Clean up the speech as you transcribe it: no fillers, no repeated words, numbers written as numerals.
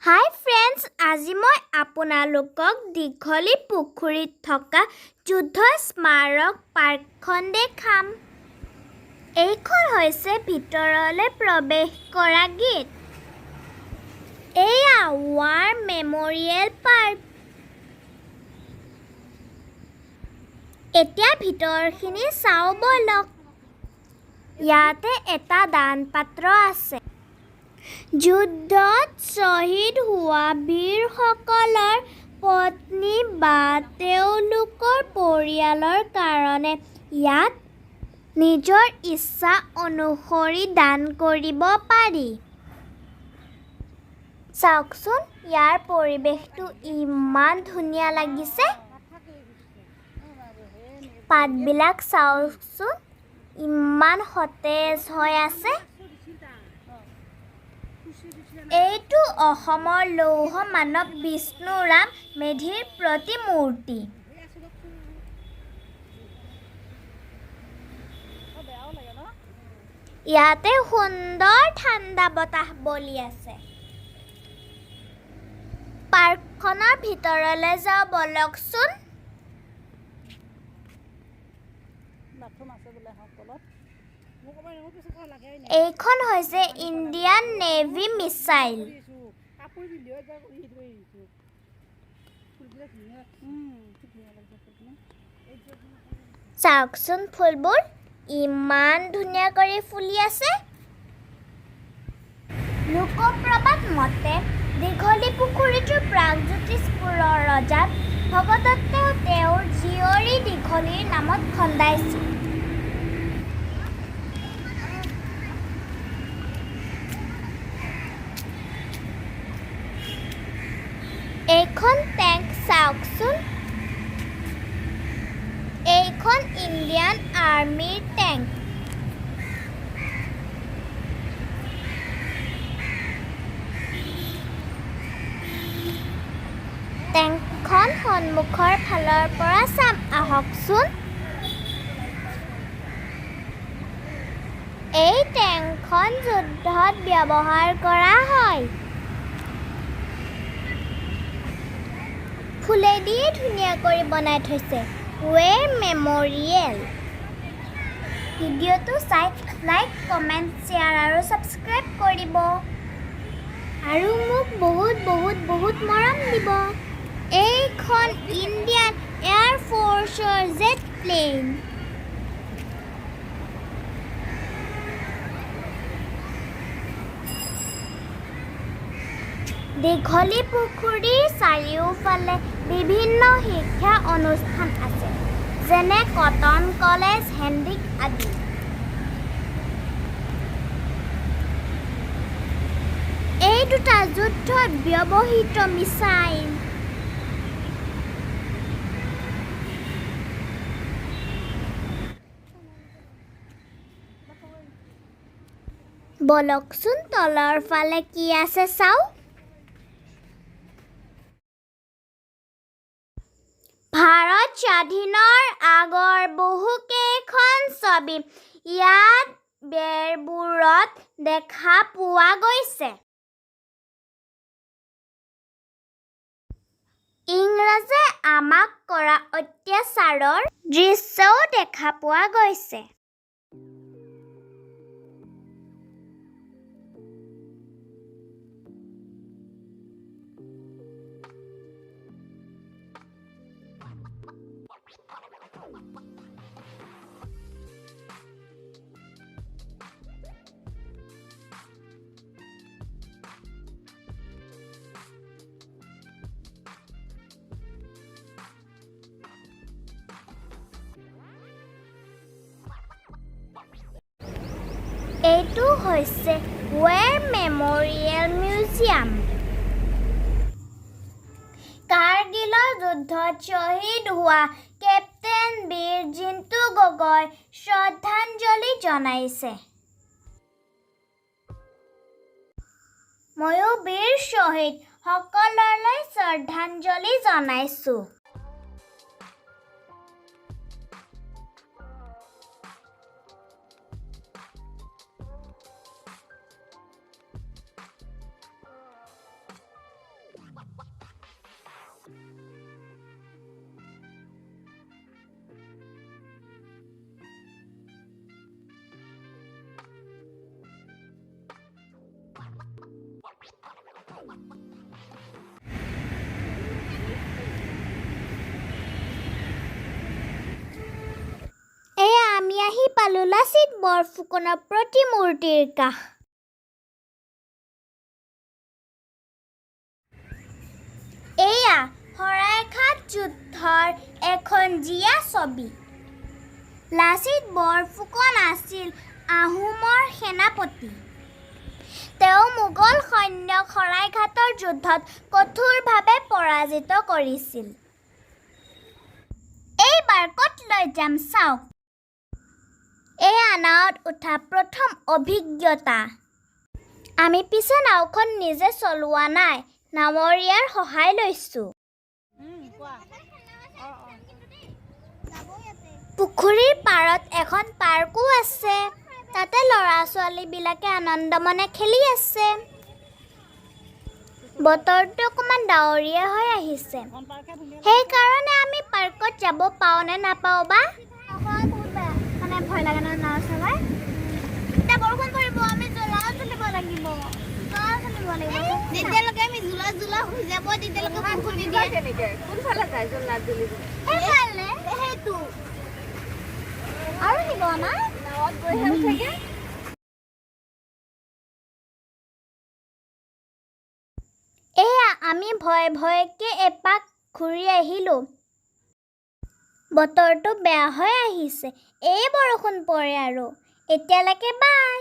হাই friends, আজি মই আপোনালোকক দীঘলীপুখুৰীত থকা যুদ্ধ স্মাৰক পাৰ্কখন দেখাম। এইখন হৈছে ভিতৰলৈ প্ৰৱেশ কৰা গেট। এয়া ৱাৰ মেমৰিয়েল পাৰ্ক। এতিয়া ভিতৰখিনি চাওঁ ব'লক। ইয়াতে এটা দান পাত্ৰ আছে। যুদ্ধত শ্বহীদ হোৱা বীৰসকলৰ পত্নী বা তেওঁলোকৰ পৰিয়ালৰ কাৰণে ইয়াত নিজৰ ইচ্ছা অনুসৰি দান কৰিব পাৰি। চাওকচোন, ইয়াৰ পৰিৱেশটো ইমান ধুনীয়া লাগিছে। পাতবিলাক চাওকচোন, ইমান সতেজ হৈ আছে। এইটো অসমৰ লৌহ মানৱ বিষ্ণুৰাম মেধিৰ প্ৰতিমূৰ্তি। ইয়াতে সুন্দৰ ঠাণ্ডা বতাহ বলি আছে। পাৰ্কখনৰ ভিতৰলৈ যাওঁ ব'লকচোন। বাথৰুম আছে বোলে এখন তলত। এইখন হৈছে ইণ্ডিয়ান নেভি মিছাইল। কাপোৰ পিন্ধিও একবাৰ কৰি থৈ আহিছোঁ। ফুলবিলাক ধুনীয়া, ধুনীয়া লাগিছে ফুলখিনি। চাওকচোন, ফুলবোৰ ইমান ধুনীয়া কৰি ফুলি আছে। লোকপ্ৰবাদ মতে দীঘলী পুখুৰীটোৰ প্ৰাগজ্যোতিষপুৰৰ ৰজা ভগদত্তেও তেওঁৰ জীয়ৰী দীঘলীৰ নামত খন্দাইছিল। এইখন টেংক চাওকচোন। এইখন ইণ্ডিয়ান আৰ্মীৰ টেংক। টেংকখন সন্মুখৰ ফালৰ পৰা চাম আহকচোন। এই টেংকখন যুদ্ধত ব্যৱহাৰ কৰা হয়। ফুলেদিয়ে ধুনীয়া কৰি বনাই থৈছে ৱেৰ মেমৰিয়েল। ভিডিঅ'টো চাই লাইক, কমেণ্ট, শ্বেয়াৰ আৰু ছাবস্ক্ৰাইব কৰিব আৰু মোক বহুত বহুত বহুত মৰম দিব। এইখন ইণ্ডিয়ান এয়াৰ ফ'ৰ্চৰ জেট প্লেন। দীঘলী পুখুৰীৰ চাৰিওফালে বিভিন্ন শিক্ষা অনুষ্ঠান আছে, যেনে কটন কলেজ, হেণ্ডিক আদি। এই দুটা যুদ্ধত ব্যৱহৃত মিছাইল। বলকচোন, তলৰ ফালে কি আছে চাওঁ। ভাৰত স্বাধীনৰ আগৰ বহুকেইখন ছবি ইয়াত বেৰবোৰত দেখা পোৱা গৈছে। ইংৰাজে আমাক কৰা অত্যাচাৰৰ দৃশ্যও দেখা পোৱা গৈছে। এইটো হৈছে ৱেৰ মেমৰিয়েল মিউজিয়াম। কাৰ্গিলৰ যুদ্ধত শ্বহীদ হোৱা কেপ্টেইন বীৰ জিন্তু গগৈ শ্ৰদ্ধাঞ্জলি জনাইছে। ময়ো বীৰ শ্বহীদ সকললৈ শ্ৰদ্ধাঞ্জলি জনাইছোঁ। পালোঁ লাচিত বৰফুকনৰ প্ৰতিমূৰ্তিৰ কাষ। এয়া শৰাইঘাট যুদ্ধৰ এখন জীয়া ছবি। লাচিত বৰফুকন আছিল আহোমৰ সেনাপতি। তেওঁ মোগল সৈন্যক শৰাইঘাটৰ যুদ্ধত কঠোৰভাৱে পৰাজিত কৰিছিল। এইবাৰ ক'ত লৈ যাম চাওক। এয়া নাৱত উঠা প্ৰথম অভিজ্ঞতা। আমি পিছে নাওখন নিজে চলোৱা নাই, নাৱৰীয়াৰ সহায় লৈছোঁ। কোৱা। অঁ অঁ পুখুৰীৰ পাৰত এখন পাৰ্কো আছে। তাতে ল'ৰা ছোৱালীবিলাকে আনন্দমনে খেলি আছে। বতৰটো অকণমান ডাৱৰীয়া হৈ আহিছে। এখন পাৰ্কহে ধুনীয়া। সেইকাৰণে আমি পাৰ্কত যাব পাওঁ নে নাপাওঁ বা। মানে ভয় লাগে ন নাও চলাই? এতিয়া বৰষুণ পৰিব, আমি জোলাও তুলিব লাগিব, জোলাও তুলিব লাগিব। যেতিয়ালৈকে আমি জোলা জোলা হৈ যাব, তেতিয়ালৈকে বৰষুণ নিদিয়ে। কেনেকে কোনফালে যায় জোলনাত জুলিব? সেইফালে সেইটো আৰু নিব না। নাৱত গৈহে উঠেগে। এয়া আমি ভয় ভয়কে এপাক ঘূৰি আহিলোঁ। বতৰটো বেয়া হৈ আহিছে, এই বৰষুণ পৰে আৰু। এতিয়ালৈকে বাই।